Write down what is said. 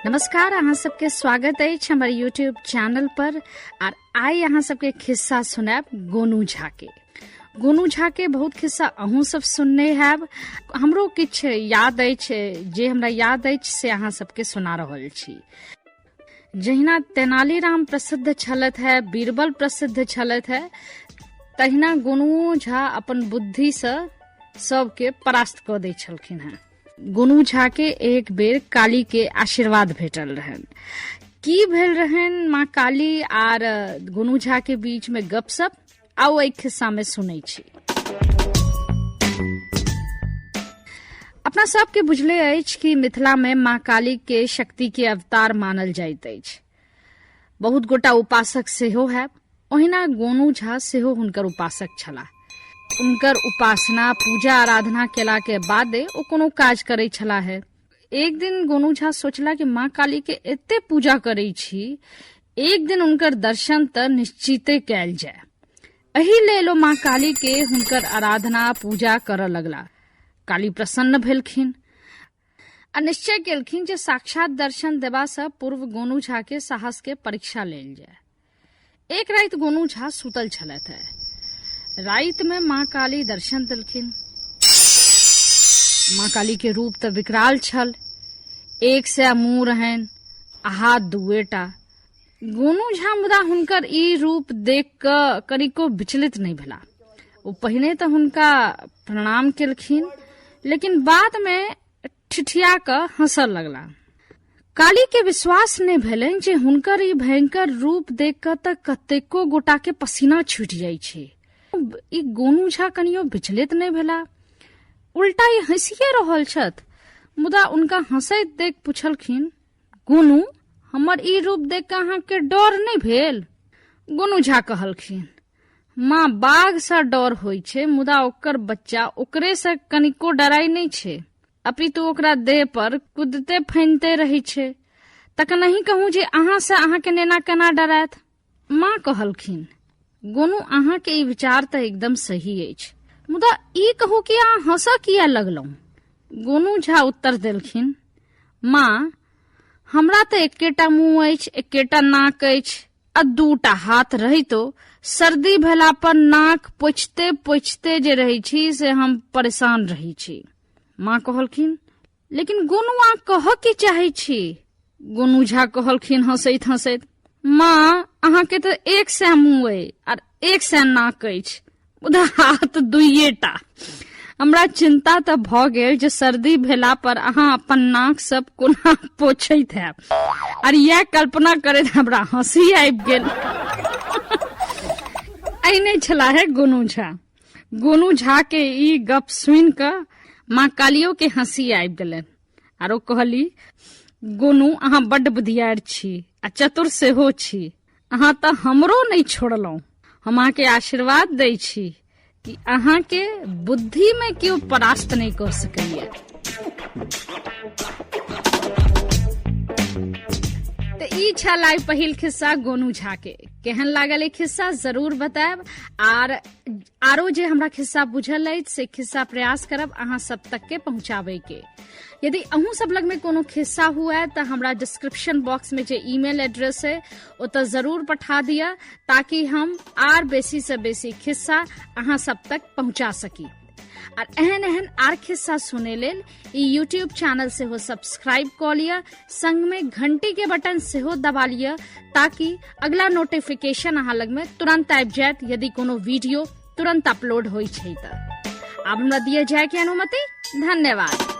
नमस्कार, अहाँ सबके स्वागत अछि हमर यूट्यूब चैनल पर। आर I अहाँ सबके खिस्सा सुनायब गोनू झा के। गोनू झा के बहुत खिस्सा अहूँ सब सुनने हैब, हमरो किछु याद अछि, जे हमरा याद अछि से अहाँ सबके सुना रहल छी। जहिना तेनालीराम प्रसिद्ध छलथि है, बीरबल प्रसिद्ध छलथि है, तहिना गोनू झा अपन बुद्धिसँ सबके परास्त कऽ दै छलखिन हेँ। गोनू झा के एक बेर काली के आशीर्वाद भेटल रहनि। की भेल रहनि माँ काली आर गोनू झा के बीच में गपशप, आउ एहि खिस्सा में सुनै छी। अपना सबके बुझले अछि कि मिथिला में माँ काली के शक्ति के अवतार मानल जाइत अछि। बहुत गोटा उपासक सेहो हैब, ओहिना गोनू झा सेहो हुनकर उपासक छलाह। हुनकर उपासना पूजा आराधना केला के बादे ओ कोनो काज करै छलाह है। एक दिन गोनू झा सोचला कि माँ काली के एते पूजा करै छी, एक दिन हुनकर दर्शन तऽ निश्चिते कयल जाय। एहि लेल ओ माँ काली के हुनकर आराधना पूजा करऽ लगला। काली प्रसन्न भेलखिन आ निश्चय केलखिन जे साक्षात दर्शन देबासँ पूर्व गोनू झा के साहस के परीक्षा लेल जाय। एक राति गोनू झा सुतल छलथि है। राति में माँ काली दर्शन देलखिन। माँ काली के रूप तऽ विकराल छल, 100 मुंह रहनि आ हाथ दुएटा। गोनू झा मुदा हुनकर ई रूप देख कऽ कनिको विचलित नहि भेला। ओ पहिने तऽ हुनका प्रणाम केलखिन, लेकिन बाद में ठिठिया कऽ हंसऽ लगला। काली के विश्वास नहि भेलनि जे हुनकर ई भयंकर रूप देख कऽ तऽ कतेको गोटा के पसीना छूटि जाइ छै। ई गोनू झा कनियो विचलित नहि भेला, उल्टा ई हंसिए रहल छथि। मुदा उनका हंसैत देख पुछलखिन, गोनू, हमर ई रूप देख कऽ अहाँके डर नहि भेल? गोनू झा कहलखिन, माँ, बाघसँ डर होइ छै, मुदा ओकर बच्चा ओकरेसँ कनिको डराइ नहि छै, अपितु ओकरा देह पर कुदिते फनिते रहै छै। तखन अहीं कहू जे अहाँसँ अहाँके नेना केना डरायत? माँ कहलखिन, गोनू, अहाँके ई विचार तऽ एकदम सही अछि, मुदा ई कहू कि अहाँ हंसऽ किया लगलहुँ? गोनू झा उत्तर देलखिन, माँ, हमरा तऽ एकेटा मुँह अछि, एकेटा नाक अछि आ दूटा हाथ रहितो सर्दी भेला पर नाक पोछते पोछते जे रहै छी से हम परेशान रहै छी। माँ कहलखिन, लेकिन गोनू, अहाँ कहऽ की चाहै छी? गोनू झा कहलखिन हंसैत हंसैत, माँ, अहाँके तऽ 100 मुँह अइ आर 100 नाक अछि, मुदा हाथ दुइएटा। हमरा चिंता तऽ भऽ गेल जे सर्दी भेला पर अहाँ अपन नाक सब कोना पोछैत हैब, आर इएह कल्पना करैत हमरा हंसी आबि गेल। एहने छलाह है गोनू झा। गोनू झा के ई गप सुनि कऽ माँ कालियो के हंसी आबि गेलनि आरो कहली, गोनू, अहाँ बड्ड बुधियार छी आ चतुर सेहो छी। अहाँ तऽ हमरो नहि छोड़लहुँ। हम अहाँके आशीर्वाद दै छी कि अहाँके बुद्धि में केओ परास्त नहि कऽ सकैया। तऽ ई छल आइ पहिल खिस्सा गोनू झा के। केहन लागल ई खिस्सा जरूर बतायब, आर आरो जे हमरा खिस्सा बुझल अछि से खिस्सा प्रयास करब अहाँ सब तक के पहुंचाबे के। यदि अहूँ सब लग में कोनो खिस्सा हुए तऽ हमरा डिस्क्रिप्शन बॉक्स में जे ईमेल एड्रेस है ओतऽ जरूर पठा दिअ, ताकि हम आर बेसी से बेसी खिस्सा अहाँ सब तक पहुंचा सकी। आर एहन एहन आर खिस्सा सुने लेल ई यूट्यूब चैनल सेहो सब्सक्राइब कऽ लिअ, संग में घंटी के बटन सेहो दबा लिअ, ताकि अगला नोटिफिकेशन अहाँ लग में तुरंत आबि जायत यदि कोनो वीडियो तुरंत अपलोड होइ छै तऽ। आब हमरा दिया जाय के अनुमति। धन्यवाद।